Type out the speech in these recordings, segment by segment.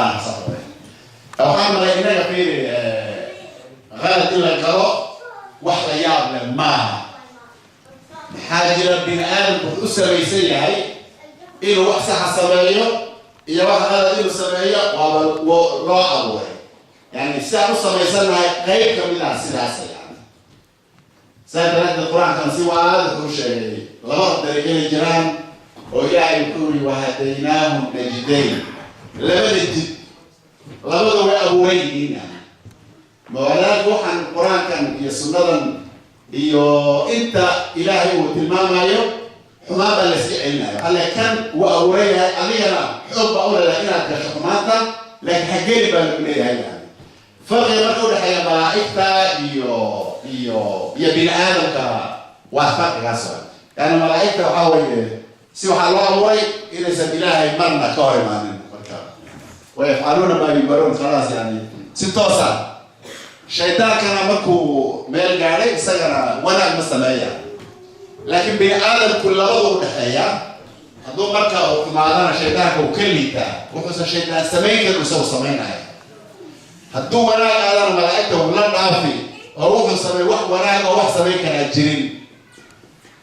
Waxaan malay innaga, fiiri, qalad in la galo wax la yaab leh maaha. Maxaa jira? Bini aadamku wuxuu u samaysan yahay inuu wax saxa sameeyo iyo wax qalad inuu sameeyo, waaba loo abuuray. Yani sidaan u samaysannahay qayb kamid ah sidaasa. Yani saa daraaddeed Qur-aankan si waadix u sheegay labada dariiq inay jiraan, oo Ilaahay wuxuu yiri: "وهديناهم النجدين." Labada jid labada way abuuran yihiin. Yani mawalaadku waxaan Qur-aankan iyo sunnadan iyo inta Ilaahay uu tilmaamayo, xumaan baa la iska celinayo. Alle kan wuu abuuran yahay, adigana xoog baa u leedahay inaad gasho xumaanta, laakiin hageli baa lagu leeyahay. Yani farqiga marka udhexeeya malaa'igta iyo bini aadamka waa farqigaas wa. Yani malaa'igta waxaa weeye si waxaa loo abuuray inaysan Ilaahay marna ka hor imaanin. Marka ويفعلون ما يؤمرون، khalaas. Yani si toosa shaydaankana markuu meel gaadhay, isagana wanaag ma sameeya. Laakiin bini aadamku labadu udhexeeya. Hadduu marka uu xumaadana, shaydaanka uu ka liitaa, wuxuusan shaydaan samayn karin isagu samaynaya. Hadduu wanaag aadana, malaa'igta uu la dhaafi oo wuxuu sameey wax wanaag oo wax samayn karaa jirin.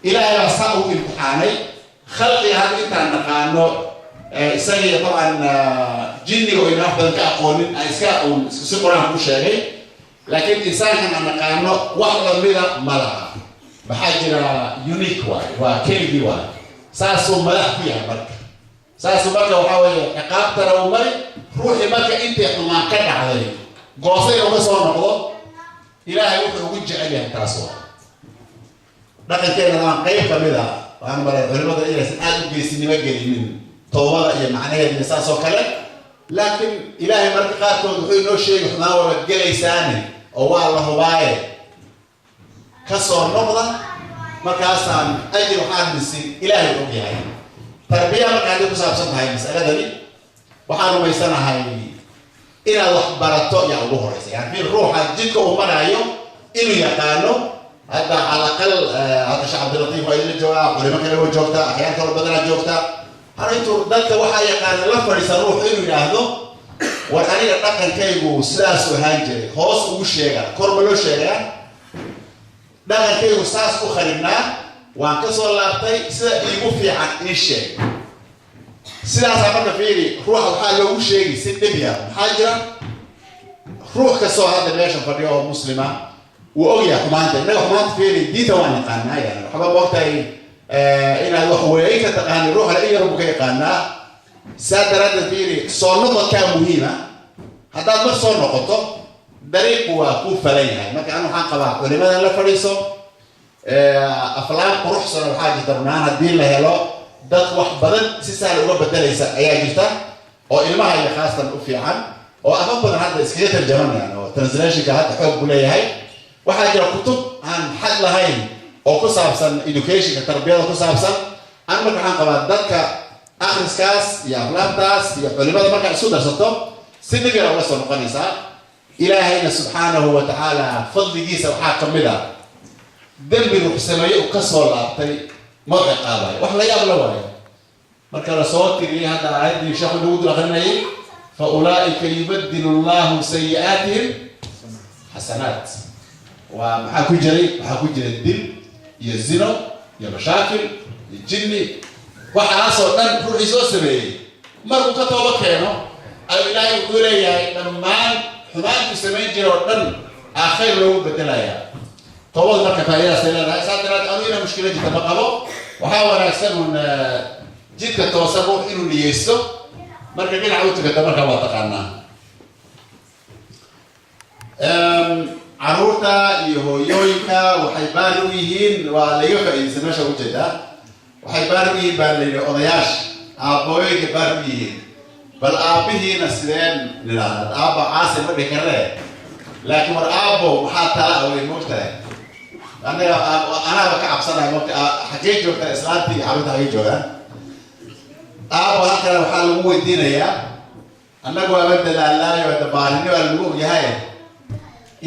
Ilaahay baa saa u imtixaanay khalqiga hadda intaan naqaano, isaga iyo dabcan jinniga oo ayna wax badan ka aqoonin, iska si Qur-aanku u sheegay. Laakiin insaankan aan naqaano wax lamida ma laha. Maxaa jira? Unique waay, waa keligii waay. Saasuu madax ku yahay. Marka saasuu marka waxaa weeye ciqaabtana uu mari ruuxii. Marka intay xumaan ka dhacday goosay uga soo noqdo, Ilaahay wuxuu ugu jecel yahay taas. Waa dhaqankeena aan qayb kamid ah. Waxaan maray culimada inaysan aada u geesinimo gelinin toobada iyo macnaheeda iyo saas oo kale. Laakiin Ilaahay marka qaarkood wuxuu inoo sheegi: xumaan waabad gelaysaane oo waa la hubaaye, ka soo noqda. Markaasaan ajir waxaan dhisin Ilaahay og yahay. Tarbiya marka hadday ku saabsan tahay masaladani, waxaan rumaysanahay inaad wax barato yaa ugu horeysa. Yani fi ruuxa jidka uu maraayo inuu yaqaano. Hadda cala aqal hadda Sheekh Cabdilatiif waa idinla joogaa, culimo kale waa joogtaa, axyaan kaloo badanaa joogtaa. Hana intuu dadka waxaa yaqaana la fadhiisa ruuxu, inuu yidhaahdo: "War, aniga dhaqankaygu sidaasuu ahaan jiray." Hoos ugu sheega, kor ma loo sheegayaa. "Dhaqankaygu saas u kharibnaa, waan ka soo laabtay, sida iigu fiican ii sheeg." Sidaasaa marka fiiri, ruuxa waxaa loogu sheegi si dhib yar. Maxaa jira? Ruux kastoo hadda meesha fadhiyo oo muslima wuu ogyahay xumaanta. Innaga xumaanta, fiiri, diinta waan naqaanaa. Yani waxba moogtahay inaad wax weyn ka taqaani, ruuxna in yar buu ka yaqaanaa. Saa daraaddeed fiiri, soo noqodkaa muhiima. Haddaad mar soo noqoto, dariiqu waa kuu falan yahay. Marka anu waxaan qabaa culimadan la fadhiiso. Aflaam quruxsana waxaa jirta runahaan haddii la helo dad wax badan si sahal uga bedelaysa ayaa jirta, oo ilmaha iyo khaastan u fiican, oo afa badan hadda iskaga tarjamanayaan, oo translationka hadda xoog buu leeyahay. Waxaa jira kutub aan xad lahayn oo ku saabsan educationka, tarbiyada ku saabsan. An marka waxaan qabaa dadka akhriskaas iyo aflaamtaas iyo culimada markaa isku darsato, si dhib yar uga soo noqonaysaa. Ilaahayna subxaanahu wa tacaala fadligiisa waxaa ka mid ah dembi ruux sameeye uu ka soo laabtay ma ciqaabayo. Wax la yaab la waayo marka lasoo tiriyey hadda aayaddii sheekhu nagu dul akrinayay: فأولئك يبدل الله سيئاتهم حسنات. Waa maxaa ku jiray? Waxaa ku jira dil iyo zino iyo mashaakil iyo jinni, waxaasoo dhan ruuxii soo sameeyey markuu ka tooba keeno ayuu Ilaahay wuxuu leeyahay dhammaan xumaantuu samayn jira oo dhan aa khayr loogu bedelayaa. Toobadu marka faa'iidadaasay leedahay. Saa daraad adu inaa mushkila jirta ma qabo. Waxaa wanaagsan un jidka toosan ruux inuu niyeysto. Marka dhinaca u tukata marka waa taqaanaa. Caruurta iyo hooyooyinka waxay baari u yihiin, waa laiga faa'iidaysta meesha ugu jeedaa, waxay baari u yihiin baa la yidhi odayaasha, aabbooyinka baari u yihiin. Bal aabbihiina sideen nidhaahda? Aabba caasi ma dhihi karne, laakiin war aabbo, maxaa tala awey? Moogtahay anaga anaaba ka cabsanaya. Moogta xaggee joogtaa islaantii iyo carruurta? Xaggee joogaan aabbo? Halkana waxaa lagu weydiinayaa: annagu waaba dadaalaayo, dabaarinni waa lagu ogyahay,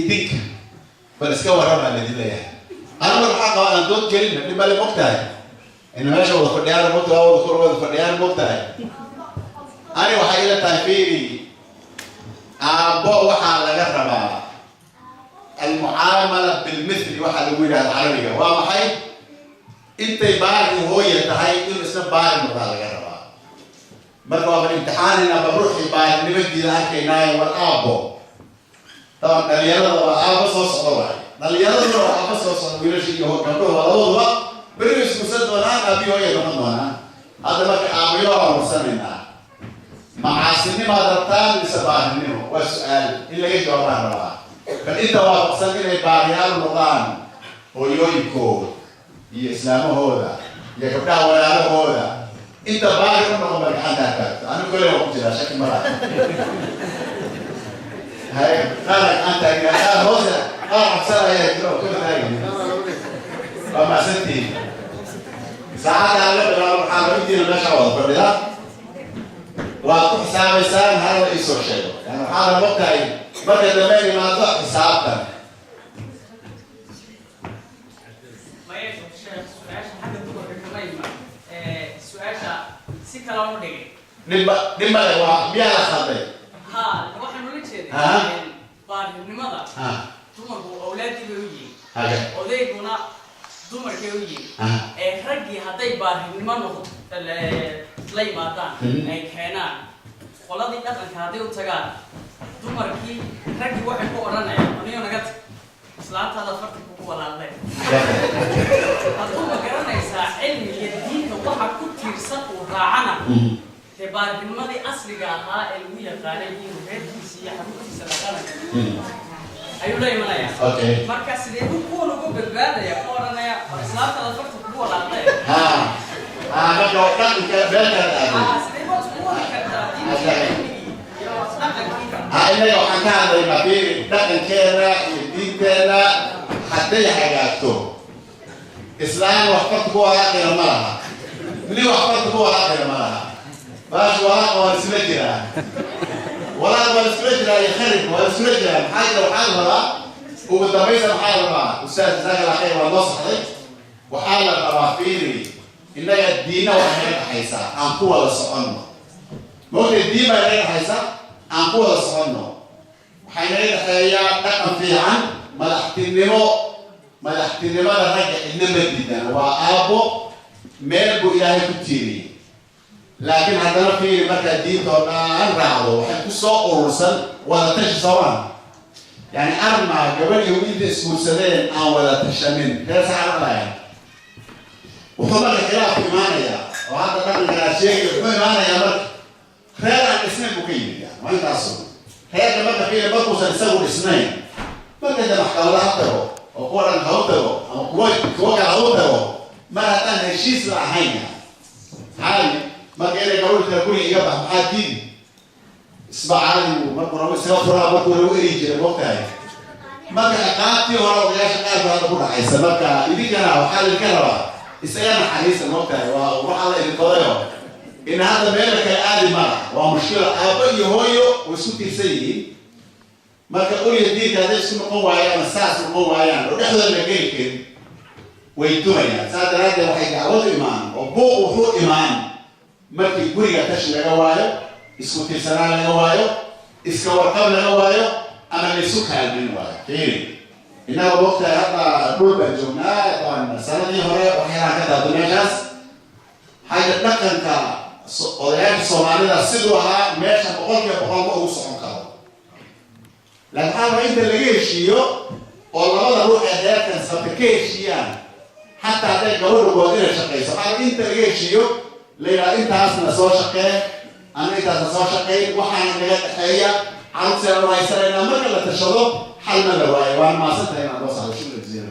idinka bal iska warramaa laydin leeyahay. Anu marka waxaa qabaa aan dood gelin, dhib male. Mogtahay ina meesha wada fadhiyaan, mogta waa wada kor wada fadhiyaan. Mogtahay ani waxay ila tahay, fiiri. Aabbo waxaa laga rabaa المعاملة بالمثل. Waxaa lagu yidhahda Carabiga waa maxay? Intay baari hooya tahay inuu isna baari noqdaa laga rabaa. Marka waa bal imtixaanina, bal ruuxii baarinimadiida arkaynaayo. War aabbo, taban dhalinyarada waa aabbo soo socda waay, dhalinyaraduna waa aabbo soo socda. Wiilasha iyo gabdhuhu waa labaduba beri iskusan doonaan, aabi hooya noqon doonaan. Hadda marka aabayo waan warsanaynaa: macaasinimaad rabtaan mise baarinimo? Waa su-aal in laga jawaabaan rabaa. Bal inta waafaqsan inay baariyaal noqdaan hooyooyinkooda iyo islaamahooda iyo gabdhaha walaalahooda, inta baari u noqon, bal gacantaa taagto. Anigu kole waa ku jiraa, shaki ma laha. Hay, qaar gacan taagna, qaar hoose, qaar cabsan ayaa jira oo kala taagay. Waa mahadsantihiin. Saacadda laga bilaabo waxaa laga diina meesha wada fadhida waad ku xisaabaysaan, hala iisoo sheego. Yani waxaa la mogtahay markay dambe imaado xisaabtan. Maya sheekh, su-aasha xagga dumarka kama iman. Su-aasha si kale u dhigay. Dhibba dhib male, waa miyaa la khalday? Ha, waxaan ula jeeday baarinimada dumarku awlaadii bay u yihiin, odayguna dumarkay u yihiin. Ee raggii hadday baarinimo noqdo la yimaadaan, ay keenaan qoladii dhaqanka, hadday u tagaan dumarkii, raggii waxay ku odhanayaan: "Aniyo naga tag, islaantaada farta kugu walaalleen." Hadduu, ma garanaysaa, cilmi iyo diinta waxa ku tiirsan uu raacana, dee baarinimadii asliga ahaa ee lagu yaqaanay inuu reerkiisa iyo xaruurtiisa dhaqanayo ayuu la imanaya. Marka sidee buu kuwan uga badbaadaya ku odhanaya: "War, islaantaada farta kugu walaalleen"? Ha ha, marka dhaqanka beelkaad aaday. Sidee baad isku wadi kartaa diintii, cilmigii iyo dhaqankii? Ha, innaga waxaan ka hadlaynaa, fiiri, dhaqankeena iyo diinteena hadday hagaagto, islaan wax farta ku walaaqayna ma laha, nin wax farta ku walaaqayna ma laha. Baash walaaqa waa isla jiraa, walaaq waa iskula jiraa iyo kharibka waa iskula jiraa. Maxaa jira? Waxaa la rabaa ugu dambaysa, maxaa la rabaa? Ustaad, jazaaka Allah khayr, waa noo saxday. Waxaa la rabaa, fiiri, innaga diinna waxay naga dhaxaysaa aan ku wada soconno. Moogtay, diin baa naga dhaxaysa, aan ku wada soconno. Waxay naga dhexeeyaa dhaqan fiican, madaxtinimo. Madaxtinimada ragga cidna ma diidan, waa aabbo, meel buu Ilaahay ku tiiriyey. Laakiin haddana fiiri, markaad diintoo dhan raacdo, waxay ku soo urursan wada tashi, soomaa? Yani armaa gabadh iyo wiilta isguursadeen aan wada tashanin, reer saxaralaya. Wuxuu marka khilaafku imaanayaa oo hadda dhaqanka aad sheegay wuxuu imaanayaa marka reer aan dhisnayn buu ka yimid. Yani waa intaasu. Reerka marka fiiri, markuusan isagu dhisnayn, marka de maxkamada ha tago oo kuwa dhan ha u tago ama kuwa kale ha u tago, mar haddaan heshiis la ahayn caali. Marka inay gabadhu tira: "Guriga iga bax," maxaa diidi? Isba caaligu markuu rabo isaga furaa, markuu rabo eri jira, moogtahay. Marka ciqaabtii hore odayaasha qaar baa hadda ku dhacaysa. Marka idinkana waxaa idinka rabaa isaga naxariista, moogtahay, waa waxaa la idin badayo in hadda meela kale aadi mala. Waa mushkila, aabbo iyo hooyo way isku tiirsan yihiin. Marka ulya diinka hadday isku noqon waayaan ama saas noqon waayaan oo dhexdooda la geli karin, way dumayaan. Saas daraaddeed waxay dacwadu imaan oo buuq wuxuu imaan markii guriga tashi laga waayo, isku tiirsanaan laga waayo, iska warqab laga waayo, ama laysu kaalmin waayo. Fiiri, innaga waqtiga hadda dhul baan joognaa. Taban sanadii hore waxyaalaan ka daado meeshaas xagga dhaqanka odayaasha Soomaalida siduu ahaa meesha 100% ma ugu socon karo. Laakiin waxaa rabaa inta laga heshiiyo oo labada ruux ee reerkan sabta ka heshiiyaan, xataa hadday gabadhu good inay shaqayso, waxaa rabaa inta laga heshiiyo la yidhaha: "Intaasna soo shaqee, ana intaasna soo shaqeyn, waxaana naga dhexeeya carruurteena u haysanaynaa." Marka la tashado, xalna la waayo. Waan maasantahay inaad noo sahdo. Shukran jaziila.